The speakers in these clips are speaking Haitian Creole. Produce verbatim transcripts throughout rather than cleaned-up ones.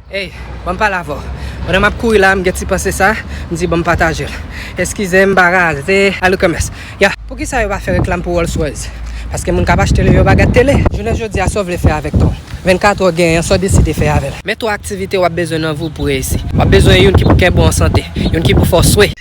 Ey, ban m pale avè w. Pandan m ap kouri la, m gen ti panse sa, m di ban m pataje l. Eskize m, m pa raze, I look a mess. Ya, poukisa yo pa fè reklam pou Rolls Royce? Paske moun k ap achte l yo, yo pa gad tele. Jounen jodi a, sa w vle fè avèk tan w? Vennkat è w genyen an, sa w deside fè avè l? Men twa aktivite w ap bezwen nan vi w pou reyisi. W ap bezwen youn ki pou kenbe w an sante, youn ki pou fè w swe.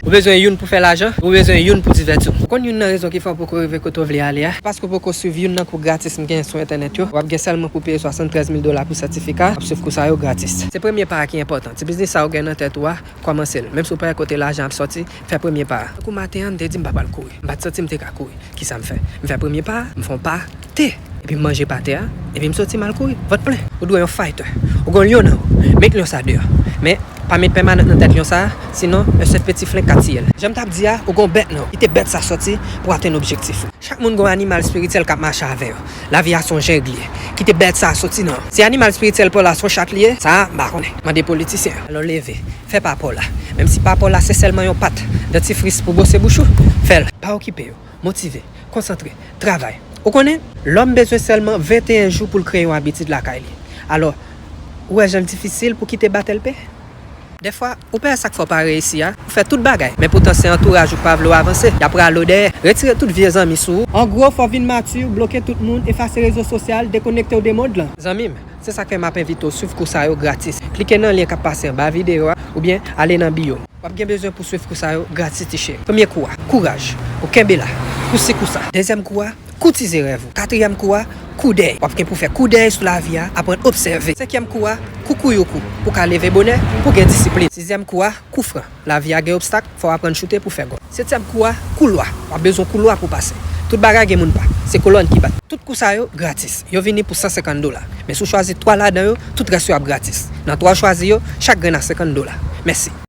Ou bezwen youn pou fè lajan, ou bezwen youn pou divèti w. Ou konn youn nan rezon ki fè w poko rive kote w vle ale a? Paske w poko swiv youn nan kou gratis m genyen sou entènèt yo. W ap gen sèlman pou peye swasanntrèz mil dola pou sètifika, w ap swiv kou sa yo gratis. Se premye pa a ki enpòtan. Ti biznis sa ou gen nan tèt ou a, kòmanse l. Menm si w pa wè kote lajan ap sòti, fè premye pa a. Tankou maten an, m te di m pa pral kouri. M pa t santi m te ka kouri. Kisa m fè? M fè premye pa a, m fè yon pa tè. Epi m manje pa tè a, epi m soti m al kouri, vant plen. Ou dwe yon fighter. Ou gen yon lyon nan ou. Met lyon sa deyò. Men, pa met pèmanant nan tèt lyon sa, sinon, yon sèt peti flen ka tiye l. Jan m t ap di a, ou gen yon bèt nan ou. Kite bèt sa soti pou atenn objektif ou. Chak moun gen yon animal espirityèl k ap mache avè yo. Lavi a se yon jeng li ye. Kite bèt sa soti nan ou. Si animal espirityèl pa w la se yon chat li ye, sa a, m pa konnen. Mande politisyen yo. Alò leve, fè pa pa w la. Menm si pa pa w la se sèlman yon pat dantifris pou bwose bouch ou, fè l. Pa okipe yo. Motive, konsantre, travay. Ou konnen, lòm bezwen sèlman venteyen jou pou l kreye yon abitid lakay li. Alò, ou wè jan l difisil pou kite batèl pe? Dèfwa, ou pè sa k fè w pa reyisi a, ou fè tout bagay, men poutan se antouraj ou k pa vle w avanse, y ap rale w dèyè. Retire tout vye zanmi sou ou. An gwo, fò w vin mati, bloke tout moun, efase rezo sosyal, dekonekte w de mond lan. Zanmi m, se sa k fè m ap envite w swiv kou sa yo gratis. Klike nan lyen k ap pase anba videyo a, oubyen ale nan biyo m. W ap gen bezwen pou swiv kou sa yo gratis ti cheri. Premye kou a, kouraj. Ou kenbe la. Pouse kou sa. Dezyèm kou a, koutize rèv ou. Katriyèm kou a, kou dèy. W ap gen pou fè kou dèy sou lavi a, aprann obsève. Senkyèm kou a, kou kouyoukou. Pou w ka leve bonè, pou w gen disiplin. Sizyèm kou a, kou fran. Lavi a gen obstak, fò w aprann choute pou fè gòl. Setyèm kou a, kou lwa. W ap bezwen kou lwa pou w pase. Tout bagay gen moun pa. Se kolòn ki bat. Tout kou sa yo gratis. Yo vini pou san senkant dola. Men si w chwazi twa ladan yo, tout rès yo ap gratis. Nan twa w chwazi yo, chak grenn a senkant dola. Mèsi.